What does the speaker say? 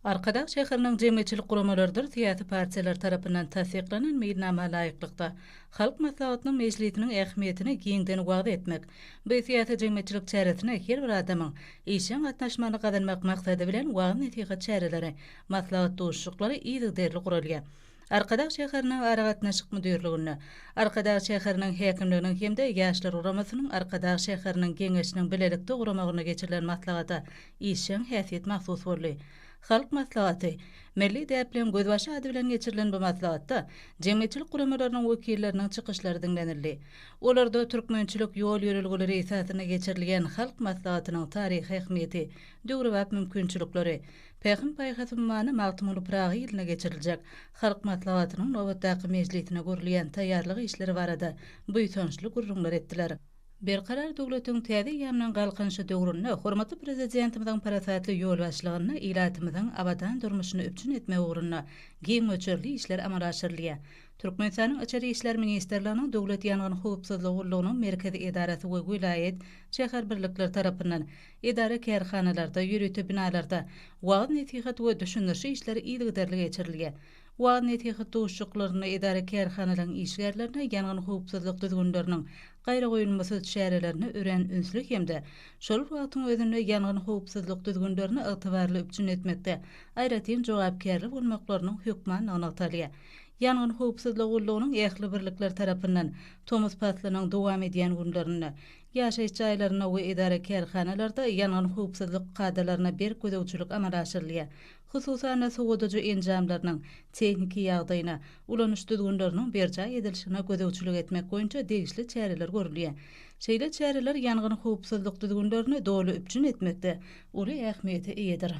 Arkadag şäheriniň jemgyýetçilik guramalarydyr syýasy partiýalar tarapyndan tassyklanan meýilnama laýyklykda, Halk Maslahatynyň mejlisiniň ähmiýetini giňden wagyz etmek, bu syýasy-jemgyýetçilik çäresine her bir adamyň işjeň gatnaşmagyny gazanmak maksady bilen wagyz-nesihat çäreleri, maslahat duşuşyklary yzygiderli guralýar. Arkadag şäheriniň Aragatnaşyk müdirliginde, Arkadag şäheriniň häkimliginiň hem-de Ýaşlar guramasynyň Arkadag şäheriniň Geňeşiniň bilelikde guramagynda geçirilen maslahata işjeň häsiýet mahsus boldy. Halk Maslahaty, milli däpleriň gözbaşy ady bilen geçirilen bu maslahatda jemgyýetçilik guramalarynyň wekilleriniň çykyşlary diňlenildi. Olarda türkmençilik ýol-ýörelgeleri esasynda geçirilýän Halk Maslahatynyň taryhy ähmiýeti, döwrebap mümkinçilikleri, Pähim-paýhas ummany Magtymguly Pyragy ýylynda geçiriljek Halk Maslahatynyň nobatdaky mejlisine görülýän taýýarlyk işleri barada buýsançly gürrüňler etdiler. Berkarar döwletiň täze eýýamynyň Galkynyşy döwründe hormatly Prezidentimiziň parasatly ýolbaşçylygynda ilatymyzyň abadan durmuşyny üpjün etmek ugrunda giň möçberli işler amala aşyrylýar. Türkmenistanyň Içeri işler ministrliginiň Döwlet ýangyn howpsuzlygy gullugynyň merkezi edarasy we welaýat, şäher birlikleri tarapyndan edara-kärhanalarda, ýörite binalarda wagyz-nesihat we düşündiriş işleri yzygiderli geçirilýär. Wagyz-nesihat duşuşyklarynda edara-kärhanalaryň işgärlerine ýangyn howpsuzlyk düzgünleriniň gaýragoýulmasyz çärelerine örän ünsli hem-de şol bir wagtyň özünde ýangyn howpsuzlyk düzgünlerini ygtybarly üpjün etmekde aýratyn jogapkärli bolmaklarynyň hökmandygy nygtalýar. Ýangyn howpsuzlygy gullugynyň ähli birlikleri tarapyndan tomus paslynyň dowam edýän günlerinde Ýaşaýyş jaýlarynda we edara-kärhanalarda ýangyn howpsuzlyk kadalaryna berk gözegçilik amala aşyrylýar. Hususan-da, sowadyjy enjamlarynyň tehniki ýagdaýyna, ulanyş düzgünleriniň berjaý edilişine gözegçilik etmek boýunça degişli çäreler görülýär. Şeýle çäreler ýangyn howpsuzlyk düzgünlerini doly üpjün etmekde uly ähmiýete eýedir.